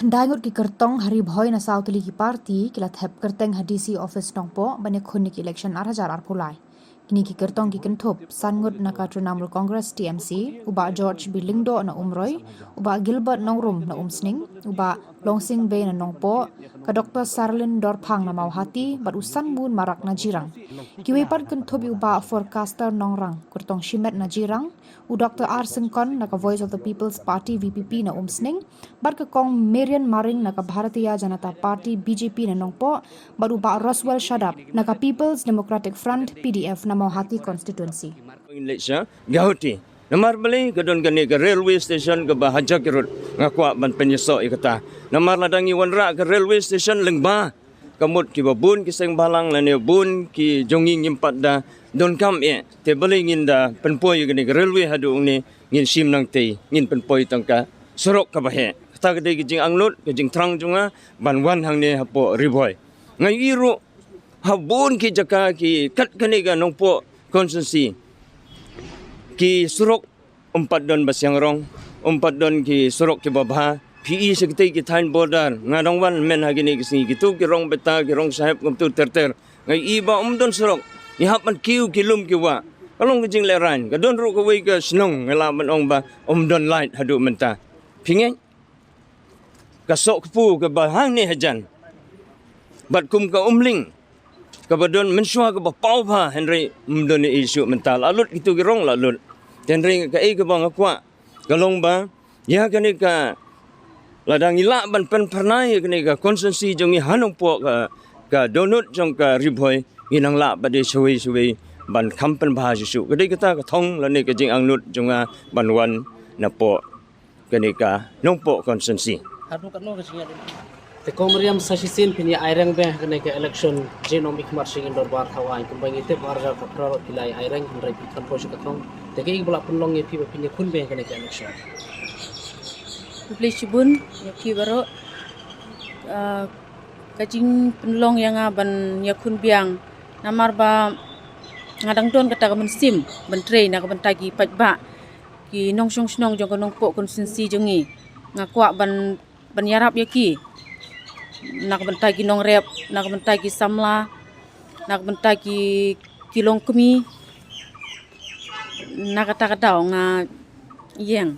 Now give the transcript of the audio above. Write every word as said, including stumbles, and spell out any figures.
Khyndai ngut ki kyrtong ha Ri Bhoi na saw tylli ki party ki la thep kyrteng ha D C office Nongpoh ban ïakhun ïa ki election ar hajar arphew lai. Kine ki kyrtong ki kynthup san ngut na ka Trinamool Congress T M C, u Bah George B Lyngdoh na Umroi, u Bah Gilbert Nongrum na Umsning, u Bah Longsing Bey na Nongpoh, ka Doctor Sarlin Dorphang na Mawhati bad u Sanbun Marak na Jirang. Kiwei pat kynthup ïa u Bah Forcaster Nongrang, kyrtong shimet na Jirang, u Doctor R Syngkon na ka Voice of the People's Party V P P na Umsning, bad ka Kong Marian Maring na ka Bharatiya Janata Party B J P na Nongpoh, bad u Bah Roswell Shadap na ka People's Democratic Front P D F na Mawhati Constituency. Ngin leit sha Guwahati. Namar balei? Ka don kane ka railway station kaba ha Jakiarud, nga kwah ban pynïasoh ïa kata. Namar lada ngi wanrah ka railway station lyngba, ka mut kiba bun ki seng bhalang lane bun ki jong ngi ngim pat da donkam eh. Te balei ngin da pynpoi ïa kane ka railway haduh hangne, ngin shim nangtei, ngin pynpoi tang ka surok kaba heh. Kata ka dei ka jingangnud, ka jingthrang jong nga ban wan hangne hapoh Ri Bhoi. Nga ïohi ruh ha bun ki jaka ki kat kane ka Nongpoh constituency, ki surok ym pat don ba siang rong, ym pat don ki surok kiba bha. Phi i sha kitei ki thaiñ border, nga dang wan mynne ha kine ki sngi, kito ki rong beta, ki rong sahep kumtu ter ter. Nga ïohi ba ym don surok, ngi hap ban kiew ki lum ki wah. Ka long ka jinglehrain. Ka don ruh kawei ka shnong, nga lah ban ong ba ym don light haduh mynta. Phi ngeit? Ka Sohkpu kaba hangne hajan, bad kum ka Umling kaba don mynshuwa kaba paw bha, hynrei ym don ei ei shuh mynta. La lut kito ki rong, la lut. Te hynrei kaei kaba nga kwah ka long ba ïa kane ka, lada ngi lah ban pynphyrnai ïa kane ka constituency jong ngi ha Nongpoh, ka, ka dohnud jong ka Ri Bhoi, ngi nang lah pat de shawei shawei ban kham pynbha shuh shuh. Ka dei kata ka thong lane ka jingangnud jong nga ban wan napoh kane ka Nongpoh constituency. Haduh katno ka jingïadei? Te Kong Mariam, sa shisien phin ïa aireng bha ha kane ka election jong nongmihkhmat sha ïing dorbar thaw aiñ, kumba ngi tip ar hajar khatphra ruh phi la ïa aireng, hynrei phi khlem poi sha ka thong. Te kaei kaba la pynlong ïa phi ba phin ïakhun bha ha kane ka election? Khublei shibun ïa phi baroh. Ah, ka jingpynlong ïa nga ban ïakhun biang namar ba nga dang don kata ka mynsiem ban trei na ka bynta ki paidbah, ki nongshong shnong jong ka Nongpoh constituency jong ngi. Nga kwah ban, ban ïarap ïa ki na ka bynta ki nongrep, na ka bynta ki samla, na ka bynta ki, ki longkmie. Na kata ka daw nga ïeng.